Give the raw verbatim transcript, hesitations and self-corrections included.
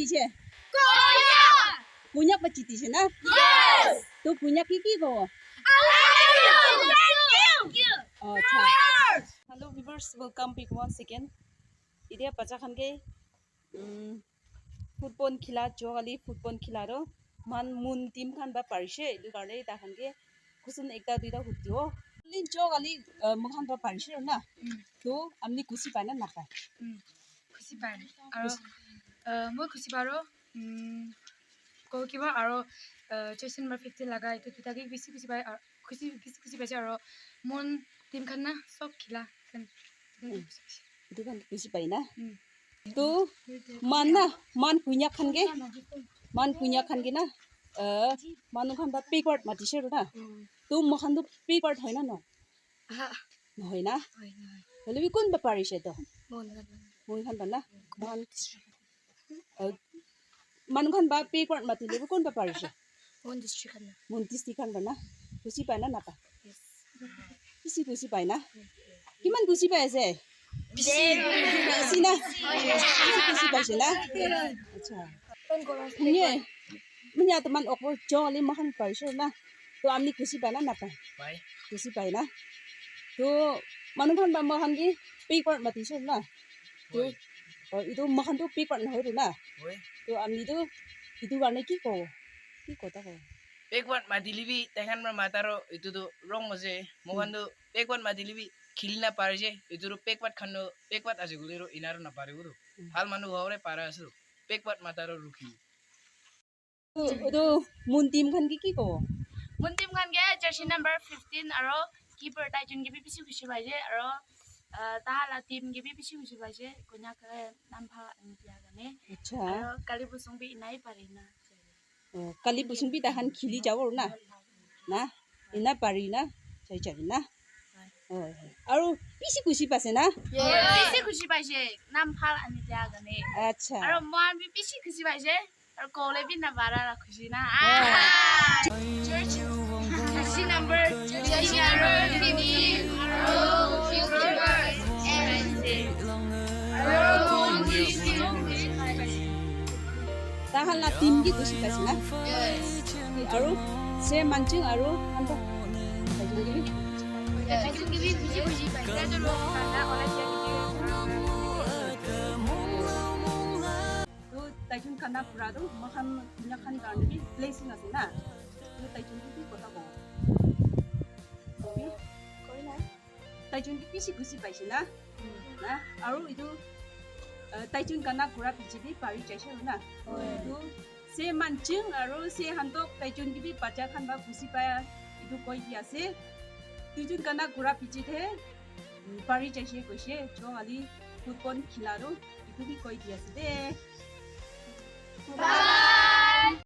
Che. Konyak. Konyak ba chiti se na? Yes. To Konyak ki ki ko? I love you. Thank you. Oh, acha. Hello viewers, welcome back once again. Idia bacha khan ke um, football khila, jogali football khila ro man mun team khan ba parishe, etu karne ta khan ke question ekta duita hudibo. Lin jogali uh, mun khan ba parishe na. Mm. To amni kusi pai na napai? Mm. Kusi pai. Aro uh, moi kusi paro. Mm, goalkeeper aro uh, jersey number fifteen laga etu duita ke bisi kusi pai, aro kusi bisi kusi paise aro mon team khan na sob khila khan. Mm. Etu khan kusi pai na. Mm. To man na man Konyak khan ke man Konyak khan ke na uh, manu khan ba backward mati se ro na. Mm. To mo khan to backward hoi na no? Aha. Nohoi na? Hoi, nohoi. Hoile bi kun ba parishe to? Mon khan. Mon khan ba na? Mon Uh, manu khan ba backward mati le kun ba parishe? Mon district khan. Mon district khan ba na? Kusi pai na napai? Yes. Kusi kusi pai na? Kiman kusi pai ase? Bisi. Bisi na? Bisi kusi paise na? Acha. Nye, manya teman oko jong ali mahan parishe na? To amni kusi pai na napai? Pai. Kusi pai na? To manu khan ba mahan ki backward mati se na? To Oi. Oh, etu moikhan tu backward nohoi tu na. Oi. To ami tu etu karne ki kobo? Ki kotha kobo? Backward matile bi, tai khan para mata ro etu tu wrong ase. Moikhan tu backward matile bi khili na pare je. Etu tu backward khan tu backward ase koile ro ena ro na pare bo tu. Hmm. Bhal manu hobole para ase tu. Backward mata ro rukhi. Etu, etu mun team khan ke ki kobo? Mun team khan ke jersey number fifteen aro keeper tai jun ke bi bishi khushi paise aro, ah, tahan la team ke bi bishi khushi paise. Konyak ke nam bhal ani dia karne. Acha. Aro kali busung bi enai pare na. Oh, kali busung bi tahan khili jabo na. Na? Ena pari na? Jai jabi na? Hoi, hoi. Aru bishi khushi paise na? Yes. Bishi khushi paise. Nam bhal ani dia karne. Acha. Aro moihan bi bishi khushi paise. Aru kole bi na bara la khushi na. Ah. Jersey, jersey number, jersey number fifteen. Aro goalkeeper. Aro tahan la team ki khushi paise na? Yes. Aru se manching aru hanta. Tu taijun khan na pura tu moikhan dunia khan karne bi blessing ase na. Tu taijun ki kotha kobo? Taijun ki bishi khushi paise na? Na, aru etu, uh, taijun gana kura piche te pari jaise na. Etu se manching aru se hantok taijun ki bi bacha khan ba khushi pa etu koi di ase. Taijun gana kura piche te, mm, pari jaise koise, jo ali football khila ro etu bi koi di ase de. Bye.